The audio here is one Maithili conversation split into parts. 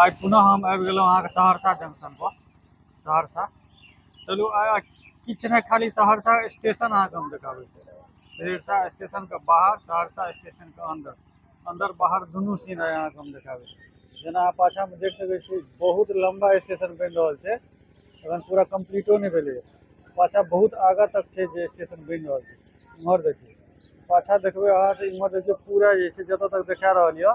आइ पुनः हम आबि गेलहुँ अहाँके सहरसा जंक्शन पर। सहरसा चलू, आइ किछु नहि, खाली सहरसा स्टेशन अहाँके हम देखाबै छी। सहरसा स्टेशनके बाहर, सहरसा स्टेशनके अन्दर, अन्दर बाहर दुनू सीन आइ अहाँके हम देखाबै छी। जेना अहाँ पाछाँमे देख सकै छी, बहुत लम्बा स्टेशन बनि रहल छै, एखन पूरा कम्प्लीटो नहि भेलैए। पाछाँ बहुत आगाँ तक छै जे स्टेशन बनि रहल छै। इम्हर देखियौ, पाछाँ देखबै अहाँ तऽ इम्हर देखियौ, पूरा जे छै जतऽ तक देखा रहल यऽ,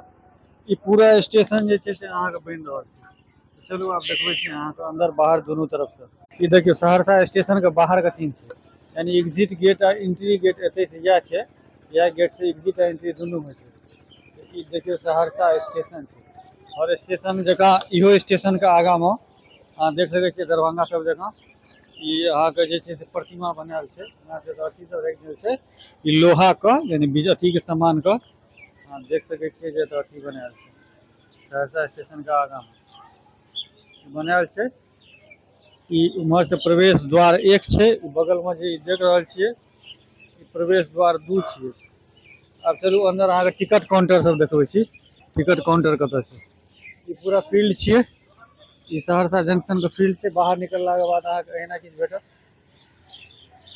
ई पूरा स्टेशन जे छै से अहाँके बनि रहल छै। चलू, आब देखबै छी अहाँके अन्दर बाहर दुनू तरफसँ। ई देखियौ, सहरसा स्टेशनके बाहरके सीन छै, यानी एग्जिट गेट आ एंट्री गेट एतै से इएह छै। इएह गेट से एग्जिट आ एंट्री दुनू होइ छै। ई देखियौ, सहरसा स्टेशन छै और स्टेशन जकाँ इहो स्टेशनके आगाँमे अहाँ देख सकै छियै, दरभंगा सब जकाँ ई अहाँके जे छै से प्रतिमा बनायल छै। अहाँके अथी सब राखि देल छै, ई लोहाके यानी बीज अथीके सामानके अहाँ देख सकै छियै जे एतऽ अथी बनायल छै। सहरसा स्टेशनके आगाँमे बनायल छै। ई उम्हर से प्रवेश द्वार एक छै, ई बगलमे जे ई देख रहल छियै, ई प्रवेश द्वार दू छियै। आब चलू अन्दर, अहाँके टिकट काउंटर सब देखबै छी, टिकट काउंटर कतऽ छै। ई पूरा फील्ड छियै, ई सहरसा जंक्शन के फील्ड छै। बाहर निकललाके बाद अहाँके एहिना किछु भेटत।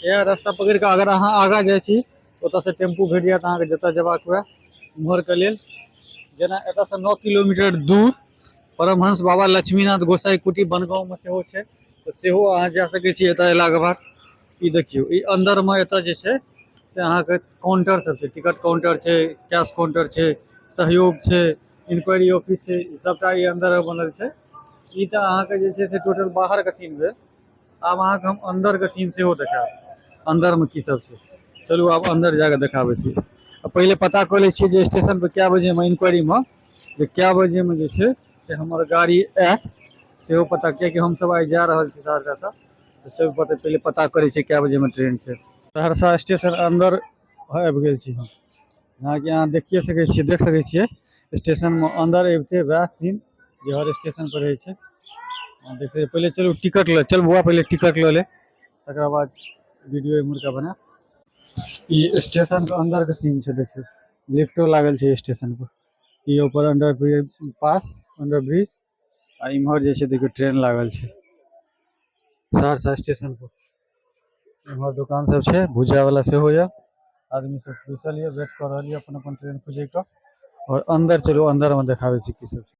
इएह रास्ता पकड़ि कऽ अगर अहाँ आगाँ जाइ छी, ओतऽसँ टेम्पू भेट जायत अहाँके जतऽ जेबाक हुए उम्हरके लेल। जेना एतऽसँ 9 किलोमीटर दूर परमहंस बाबा लक्ष्मीनाथ गोसाई कुटी बनगाँवमे सेहो छै, तऽ सेहो अहाँ जा सकै छी एतऽ अयलाके बाद। ई देखियौ, ई अन्दरमे एतऽ जे छै से अहाँके काउंटर सब छै, टिकट काउंटर छै, कैश काउंटर छै, सहयोग छै, इंक्वायरी ऑफिस छै, ई सबटा ई अन्दर बनल छै। ई तऽ अहाँके जे छै से टोटल बाहरके सीन भेल। आब अहाँके हम अन्दरके सीन सेहो देखायब, अन्दरमे की सब छै। चलू, आब अन्दर जाकऽ देखाबै छी। आ पहिले पता कऽ लै छियै जे स्टेशन पर कए बजेमे, इंक्वायरीमे जे कए बजेमे जे छै से हमर गाड़ी आयत, सेहो पता, कियाकि हमसब आइ जा रहल छी सहरसासँ। तऽ चलू, पता पहिले पता करै छियै कए बजेमे ट्रेन छै। सहरसा स्टेशन अन्दर आबि गेल छी हम। जेनाकि अहाँ देखिए सकै छियै, देख सकै छियै, स्टेशनमे अन्दर अबिते वएह सीन जे हर स्टेशन पर रहै छै, अहाँ देख सकै। पहिले चलू टिकट लऽ चल बौआ, पहिले टिकट लऽ ले, तकरा बाद वीडियो इम्हरका बना। ई स्टेशन के अंदर के सीन छै। देखियौ, लिफ्टो लागल छै स्टेशन पर। ई ऊपर अंडर ब्रिज पास, अंडर ब्रिज, आ इम्हर जे छै देखियौ, ट्रेन लागल छै सहरसा स्टेशन पर। इम्हर दुकान सब छै, भुजिया वाला सेहो यऽ। आदमी सब बैसल यऽ, वेट कऽ रहल यऽ अपन अपन ट्रेन खुजै के। और अंदर चलू, अंदर में देखाबै छी की सब छै।